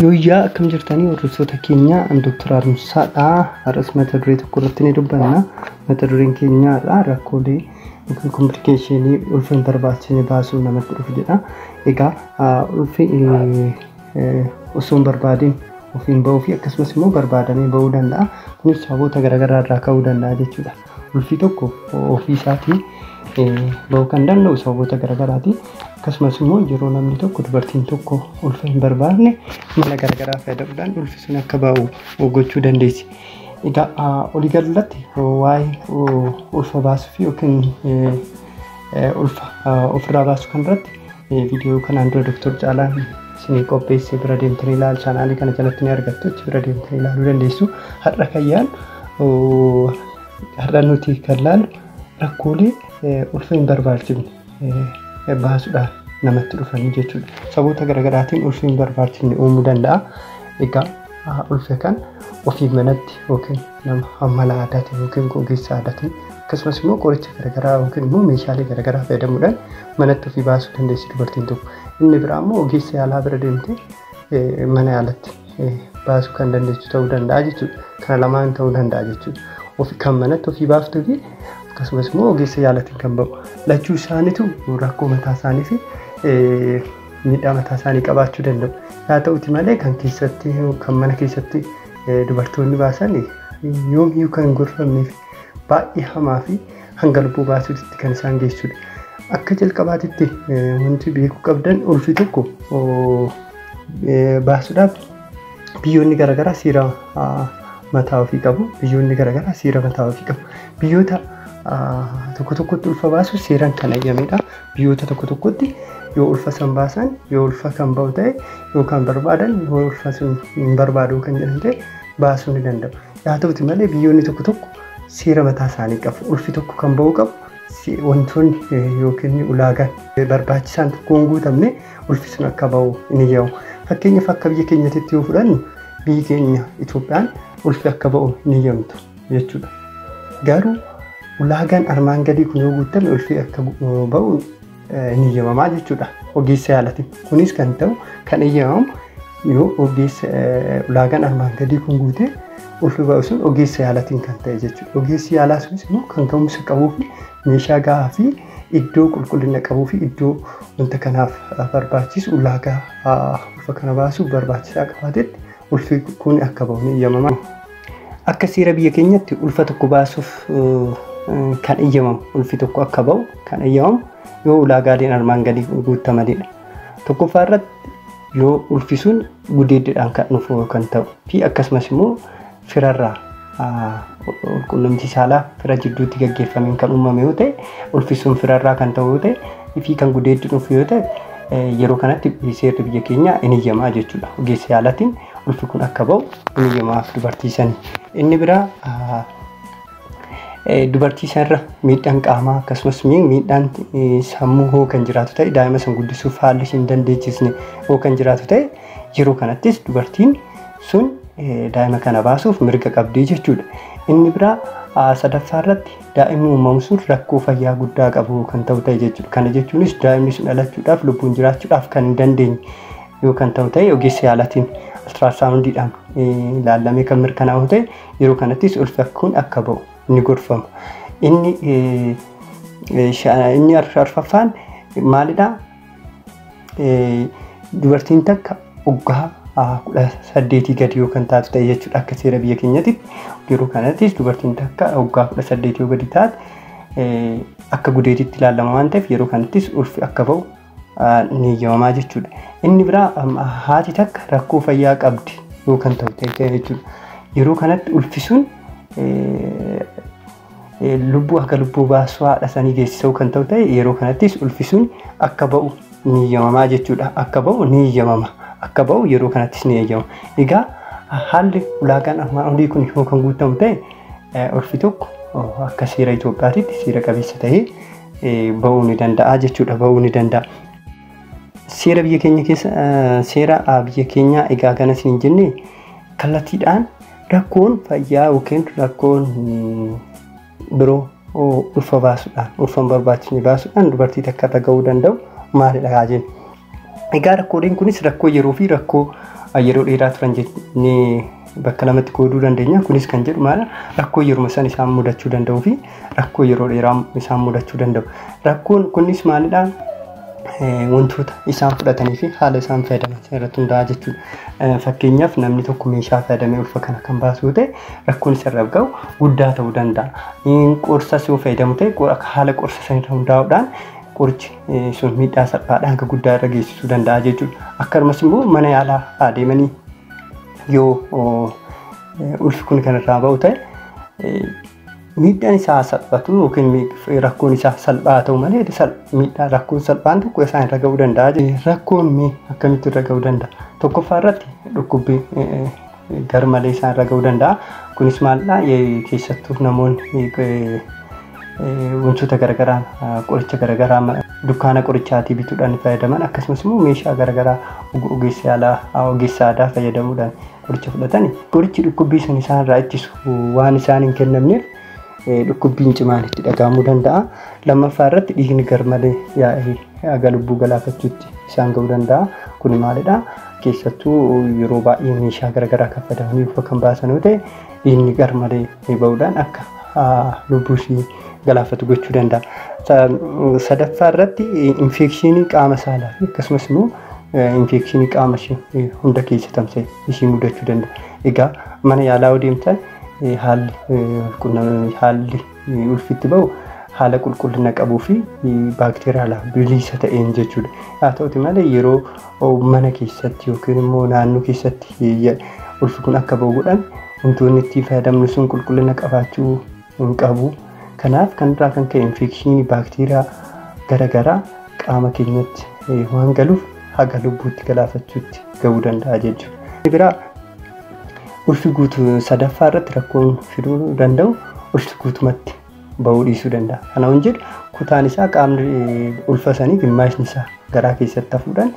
Guyyaa akkam jirtanii hordoftoota keenya, an Dr. Haaromsaadha. Har'as mata duree tokko irratti ni dubbanna. Mata dureen keenya har'aa rakkoolee yookiin complication ulfa hin barbaachisne baasuu namatti dhufu jedha. Egaa ulfi osoo hin barbaadin ofiin bahuu fi akkasumas immoo barbaadamee bahuu danda'a. Kunis sababoota garaagaraa irraa ka'uu danda'a jechuudha. Ulfi tokko ofii isaatii bahuu kan danda'u sababoota garaagaraati. Akkasumas immoo yeroo namni tokko, dubartiin tokko ulfa hin barbaadne mala garaagaraa fayyadamuudhaan ulfi sun akka bahu gochuu dandeessi. Egaa olii galatti waa'ee ulfa baasuu fi yookiin ulfa ofirraa baasuu kan irratti viidiyoo kanaan dura Dr. Caalaan isinii qopheesse bira deemtanii ilaalu, chaanaalii kana jalatti ni argattu, achi bira deemtanii ilaaluu dandeessu. Har'a kan yaalu, har'a nuti kan laallu rakkoolee ulfa hin barbaachifne baasuudhaan namatti dhufanii jechuudha. Sababoota garaagaraatiin ulfi hin barbaachifne uumuu danda'a. Egaa ulfa kan ofii manatti yookiin nama mala aadaatiin yookiin ogeessa aadaatiin akkasumas immoo qoricha garaagaraa yookiin immoo meeshaalee garaagaraa fayyadamuudhaan manatti ofii baasuu dandeessi dubartiin tokko. Inni biraa immoo ogeessa yaalaa bira deemtee mana yaalatti baasuu kan dandeessu ta'uu danda'a jechuudha. Kana lamaan ta'uu danda'a jechuudha. Ofii kan manatti ofii baaftuu fi akkasumas immoo ogeessa yaalatiin kan ba'u. Lachuu isaaniitu rakkoo mataa isaanii fi miidhaa mataa isaanii qabaachuu danda'u. Haa ta'uti malee kan keessatti, kan mana keessatti dubartoonni baasan yoomiyyuu kan hin gorfamnee fi baay'ee hamaa fi hanga lubbuu baasuutti kan isaan geessudha. Akka jalqabaatitti wanti beekuu qabdan, ulfi tokko baasuudhaaf biyyoonni garaagaraa seera mataa ofii qabu. Biyyoonni garaagaraa seera mataa ofii qabu. Biyyoota tokko tokkotti ulfa baasu seeraan kan eeyyamedha. Biyyoota tokko tokkotti yoo ulfa san baasan, yoo ulfa kan bahu ta'e, yookaan barbaadan, yoo ulfa sun hin barbaadu kan jedhan ta'e baasuu ni danda'u. Haa ta'uti malee biyyoonni tokko tokko seera mataa isaanii qabu. Ulfi tokko kan bahu qabu wantoonni yookiin ulaagaan barbaachisaan tokko hin guutamne ulfi sun akka bahu ni eeyyamu. Fakkeenyaaf akka biyya keenyatti yoo fudhannu, biyyi keenya Itoophiyaan ulfi akka bahu ni eeyyamtu jechuudha. Garuu ulaagaan armaan gadii kun yoo guutame ulfi akka bahu ni eeyyamamaa jechuudha ogeessa yaalatiin. Kunis kan ta'u, kan eeyyamamu yoo ogeessa ulaagaan armaan gadii kun guute ulfi ba'u sun ogeessa yaalatiin kan ta'e jechuudha. Ogeessi yaalaa sunis immoo kan ga'umsa qabuu fi meeshaa gahaa fi iddoo qulqullina qabuu fi iddoo wanta kanaaf barbaachisu, ulaagaa ulfa kana baasuuf barbaachisaa qabaatetti ulfi kun akka bahu ni eeyyamama. Akka seera biyya keenyatti ulfa tokko baasuuf kan eeyyamamu, ulfi tokko akka bahu kan eeyyamamu yoo ulaagaaleen armaan gadii guutamanidha. Tokkoffaa irratti yoo ulfi sun gudeeddiidhaan kan dhufu kan ta'u fi akkasumas immoo firarraa, quunnamtii saalaa fira jidduutti gaggeeffameen kan uumame yoo ta'e, ulfi sun firarraa kan ta'u yoo ta'e fi kan gudeeddi dhufu yoo ta'e, yeroo kanatti seerri biyya keenyaa ni eeyyamaa jechuudha. Ogeessa yaalaatiin ulfi kun akka bahu ni eeyyamaaf dubartii sanii. Inni biraa dubartii sanarra miidhaan qaamaa akkasumas miidhaan sammuu hoo kan jiraatu ta'e, daa'ima san guddisuuf haalli hin dandeechisne hoo kan jiraatu ta'e, yeroo kanattis dubartiin sun daa'ima kana baasuuf mirga qabdi jechuudha. Inni biraa sadaffaa irratti daa'imni uumamu sun rakkoo fayyaa guddaa qabu kan ta'u ta'e jechuudha. Kana jechuunis daa'imni sun dhalachuudhaaf, lubbuun jiraachuudhaaf kan hin dandeenye yoo kan ta'u ta'e, ogeessa yaalaatiin ultrasoundiidhaan ilaallamee kan mirkanaa'u ta'e, yeroo kanattis ulfi kun akka ba'u ni gorfama. Inni arfaffaan maalidhaa? Dubartiin takka waggaa 18 gadi yoo kan taatu ta'e jechuudha akka seera biyya keenyatti. Yeroo kanattis dubartiin takka waggaa 18 yoo gadi taate akka gudeetitti ilaalama waan ta'eef, yeroo kanattis ulfi akka ba'u ni eeyyamamaa jechuudha. Inni biraa haati takka rakkoo fayyaa qabdi yoo kan ta'u ta'e jechuudha. Yeroo kanatti ulfi sun lubbuu akka lubbuu baasuu haadha sanii geessisuu kan ta'u ta'e, yeroo kanattis ulfi sun akka ba'u ni eeyyamamaa jechuudha. Akka ba'u ni eeyyamama. Akka ba'u yeroo kanattis ni eeyyama. Egaa haalli ulaagaan armaan olii kun yoo kan guutamu ta'e, ulfi tokko akka seera Itoophiyaatitti seera qabeessa ta'ee ba'uu ni danda'a jechuudha. Ba'uu ni danda'a. Seera biyya keenya keessa, seera biyya keenyaa egaa kanas hin jenne, kallattiidhaan rakkoon fayyaa yookiin rakkoon biroo ulfa baasuudhaan, ulfa hin barbaachisne baasuudhaan dubartii takka irra gahuu danda'u maalidha haa jennu. Egaa rakkooleen kunis rakkoo yeroo fi rakkoo yeroo dheeraa turan jennee bakka lamatti qooduu dandeenya. Kunis kan jedhu maal, rakkoo yeruma san isaan mudachuu danda'uu fi rakkoo yeroo dheeraa isaan mudachuu danda'u. Rakkoon kunis maalidhaa? Wantoota isaan fudhatanii fi haala isaan fayyadaman irratti hundaa'a jechuudha. Fakkeenyaaf namni tokko meeshaa fayyadamee ulfa kana kan baasu yoo ta'e, rakkoon isarra gahu guddaa ta'uu danda'a. Qorsas yoo fayyadamu ta'e, haala qorsa sanarra hundaa'uudhaan qorichi sun miidhaa salphaadhaan hanga guddaa irra geessisuu danda'a jechuudha. Akkasumas immoo mana yaalaa adeemanii yoo ulfi kun kan irraa ba'u ta'e, miidhaan isaa salphatu yookiin rakkoon isaa salphaa ta'u malee, miidhaa rakkoon salphaan tokko isaan irra ga'uu danda'a. Rakkoon mee akkamitti irra ga'uu danda'a? Tokkoffaa irratti dhukkubbii garmalee isaan irra ga'uu danda'a. Kunis maalidhaa? Keessattuu namoonni wantoota garaagaraa, qoricha garaagaraa dukkaana qorichaatii bituudhaan fayyadaman, akkasumas immoo meeshaa garaagaraa ogeessa yaalaa, ogeessa aadaa fayyadamuudhaan qoricha fudhatan, qorichi dhukkubbii sun isaan irraa ittisu waan isaan hin kennamneef dhukkubbiin cimaan itti dhaga'amuu danda'a. Lammaffaa irratti dhiigni garmalee yaa'ee haga lubbuu galaafachuutti isaan ga'uu danda'a. Kun maalidhaa? Keessattuu yeroo baay'ee meeshaa garaagaraa kan fayyadamanii ulfa kan baasan yoo ta'e, dhiigni garmalee ba'uudhaan akka lubbuu ishii galaafatu gochuu danda'a. Sadaffaa irratti infekshinii qaama saalaa fi akkasumas immoo infekshinii qaama ishee hunda keessa tamsa'e ishii mudachuu danda'a. Egaa mana yaalaa yoo deemtan, haalli ulfitti ba'u haala qulqullina qabuu fi baakteeriyaalaa bilisa ta'een jechuudha. Haa ta'uti malee, yeroo mana keessatti yookiin immoo naannoo keessatti ulfi kun akka ba'u godhan, wantoonni itti fayyadamnu sun qulqullina qabaachuu hin qabu. Kanaaf kan irraa kan ka'e infekshinii baakteeriyaa garaagaraa qaama keenyatti waan galuuf haga lubbuutti galaafachuutti ga'uu danda'a jechuudha. Biraa ulfi guutuu, sadaffaa irratti rakkoon fiduu danda'u, ulfi guutumatti ba'uu dhiisuu danda'a. Kana waan jedhu, kutaan isaa qaamni ulfa sanii gimmaashni isaa garaa keessatti hafuudhaan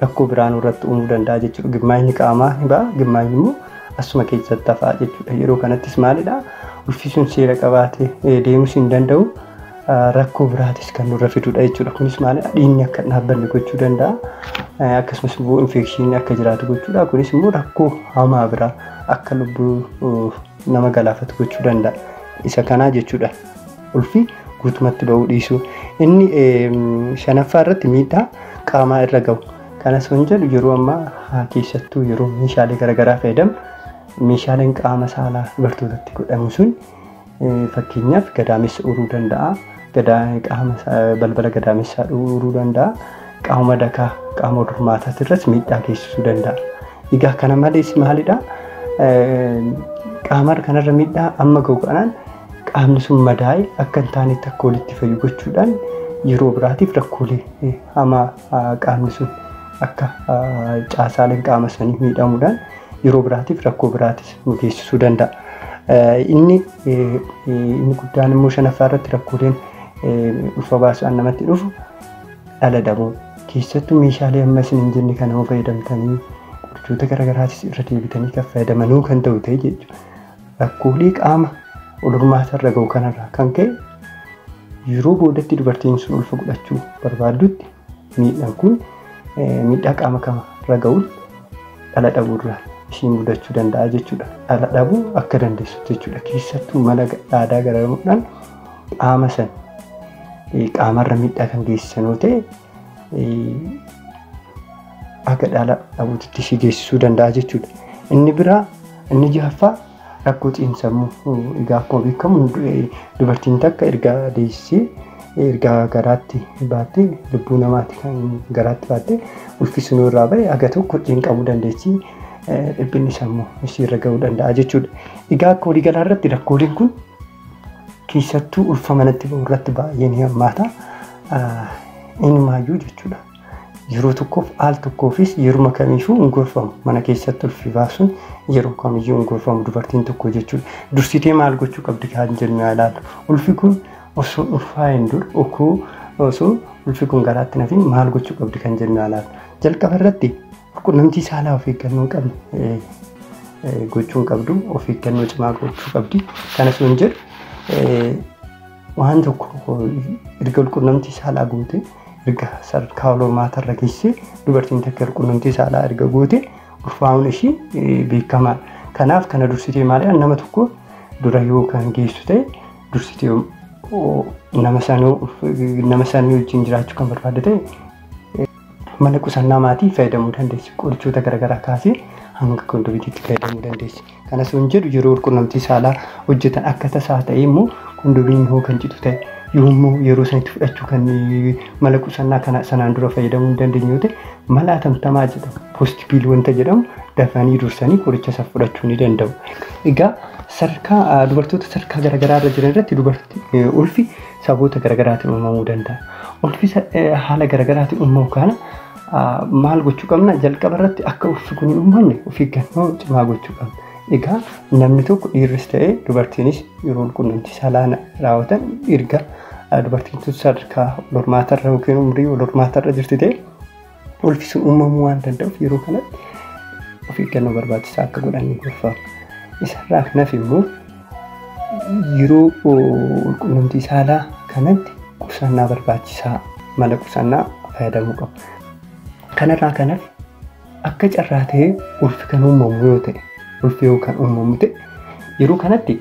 rakkoo biraan irratti uumuu danda'a jechuudha. Gimmaashni qaamaa ni ba'a, gimmaashni immoo asuma keessatti hafaa jechuudha. Yeroo kanattis maalidhaa? Ulfi sun seera qabaatee deemuus hin danda'u. Rakkoo biraatis kan nurra fidudha jechuudha. Kunis maalidha? Dhiigni akka hin dhaabbanne gochuu danda'a. Akkasumas immoo infekshinii akka jiraatu gochuudha. Kunis immoo rakkoo hamaa biraa akka lubbuu nama galaafatu gochuu danda'a. Isa kanaa jechuudha. Ulfi guutumatti ba'uu dhiisuu. Inni shanaffaa irratti miidhaa qaamaa irra gahu. Kanas waan jedhu, yeroo ammaa keessattuu yeroo meeshaalee garaagaraa fayyadamu, meeshaaleen qaama saalaa dubartootatti godhamu sun fakkeenyaaf gadaamessa uruu danda'a. Qaama balbala gadaamessaa uruu danda'a. Qaama dakaa, qaama hormaataa irras miidhaa geessisuu danda'a. Egaa kana malees maalidhaa? Qaama kanarra miidhaa amma gahu kanaan qaamni sun madaa'ee akka hin taanetti akka walitti fayyu gochuudhaan yeroo biraatiif rakkoolee hamaa qaamni sun akka caasaaleen qaama sanii miidhamuudhaan yeroo biraatiif rakkoo biraatis nu geessisuu danda'a. Inni guddaan immoo shanaffaa irratti rakkooleen ulfa baasuudhaan namatti dhufu dhala dhabuu. Keessattuu meeshaalee amma isin hin jenne kana fayyadamtanii, qorichoota garaagaraatis irra deebitanii kan fayyadamanuu kan ta'u ta'e jechuudha. Rakkoolee qaama ol hormaata irra gahu kanarraa kan ka'e yeroo boodatti dubartiin sun ulfa godhachuu barbaaddutti miidhaan kun miidhaa qaama kanarra gahuun dhala dhabuurra ishii mudachuu danda'a jechuudha. Dhala dhabuu akka dandeessu jechuudha. Keessattuu mala aadaa gargaaramuudhaan qaama san qaamarra miidhaa kan geessisan yoo ta'e, akka dhala dhabuutti ishii geessisuu danda'a jechuudha. Inni biraa, inni jahaffaa, rakkoo xiinsammuu. Egaa akkuma beekamu dubartiin takka erga deessee, erga garaatti baattee, lubbuu namaatti kan garaatti baattee, ulfi sunuu irraa ba'e, haga tokko cinqamuu dandeessi, dhiphinni sammuu ishiirra ga'uu danda'a jechuudha. Egaa akka waliigalaa irratti rakkooleen kun keessattuu ulfa manatti ba'u irratti baay'ee ni hammaata. Inumaayyuu jechuudha. Yeroo tokkoof al tokkoofis yeruma kamiifuu hin gorfamu. Mana keessatti ulfi baasuun yeroo kamiyyuu hin gorfamu dubartiin tokko jechuudha. Dursitee maal gochuu qabdi kan jennu yaa ilaallu. Ulfi kun osoo ulfaa'een dura, osoo ulfi kun garaatti nafin maal gochuu qabdi kan jennu yaa ilaallu. Jalqaba irratti quunnamtii saalaa of eeggannoo hin qabne gochuu hin qabdu, of eeggannoo cimaa gochuu qabdi. Kanas waan jedhu, waan tokko erga quunnamtii saalaa goote Erga sadarkaa wal hormaatarra geessee dubartiin takka quunnamtii saalaa erga goote ulfaa'uun ishii beekamaadha. Kanaaf kana dursitee maalidha nama tokko dura yoo kan geessu ta'e dursitee nama sanii wajjin jiraachuu kan barbaadde ta'e mala qusannaa maatii fayyadamuu dandeessi. Qorichoota garaagaraa kaasee hanga kondomiitti fayyadamuu dandeessi. Kanas hin jedhu yeroo quunnamtii saalaa hojjetan akka tasaa ta'e immoo kondomiin yoo kan citu ta'e yommuu yeroo sanitti fudhachuu kan mala qusannaa kana sanaan dura fayyadamuu hin dandeenye yoo ta'e mala atamtamaa jedhamu poostipiil wanta jedhamu dafanii dursanii qoricha isa fudhachuu ni danda'u. Egaa sadarkaa dubartoota sadarkaa garaagaraa irra jiran irratti dubartii ulfi sababoota garaagaraatiin uumamuu danda'a. Ulfi haala garaagaraatiin uumamu kana maal gochuu qabna? Jalqaba irratti akka ulfi kun hin uumamne of eeggannoo cimaa gochuu qabna. Egaa namni tokko dhiirris ta'ee dubartiinis yeroo quunnamtii saalaa raawwatan erga dubartiin tun sadarkaa wal hormaatarra yookiin umrii wal hormaatarra jirti ta'e ulfi sun uumamuu waan danda'uuf yeroo kanatti of eeggannoo barbaachisaa akka godhan ni gorfama. Isarraa kanaaf immoo yeroo quunnamtii saalaa kanatti qusannaa barbaachisaa mala qusannaa fayyadamuu qabu. Kanarraa kanaaf akka carraa ta'ee ulfi kan uumamu yoo ta'e ulfi yoo kan uumamu ta'e yeroo kanatti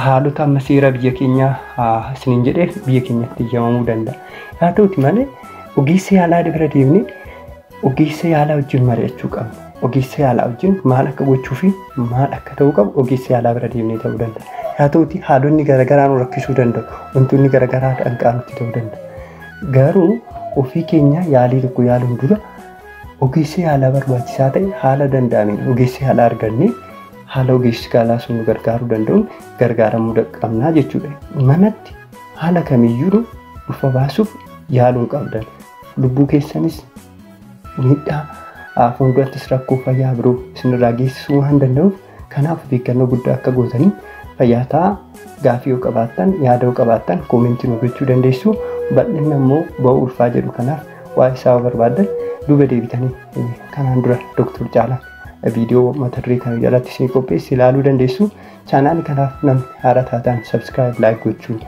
haalota amma seera biyya keenyaa isiniin jedhee biyya keenyatti eeyyamamuu danda'a. Haa ta'uti malee ogeessa yaalaa bira deemnee ogeessa yaalaa wajjin mari'achuu qabna. Ogeessa yaalaa wajjin maal akka gochuu fi maal akka ta'uu qabu ogeessa yaalaa bira deemnee ta'uu danda'a. Haa ta'uti haalonni garaagaraa nu rakkisuu danda'u. Wantoonni garaagaraa danqaa nutti ta'uu danda'a. Garuu ofii keenya yaalii tokko yaaluun dura ogeessa yaalaa barbaachisaa ta'e haala danda'ameen ogeessa yaalaa argannee haala ogeessi yaalaa sun nu gargaaruu danda'uun gargaaramuu qabnaa jechuudha. Manatti haala kamiyyuu ulfa baasuuf yaaluu qabdan. Lubbuu keessanis miidhaa fuuldurattis rakkoo fayyaa biroo isinirraa geessisuu waan danda'uuf kanaaf of eeggannoo guddaa akka gootanii fayyaa ta'aa. Gaaffii yoo qabaattan yaada yoo qabaattan koomentii nu gochuu dandeessu. Bal'inni immoo ba'uu ulfaa jedhu kanaaf waa'ee isaa barbaaddan duuba deebitanii kanaan dura Dr. Caalaan viidiyoo mata duree kana jalatti isin qopheesse ilaaluu dandeessu. Chaanaali kanaaf namni haaraa taatan subscribe like gochuun.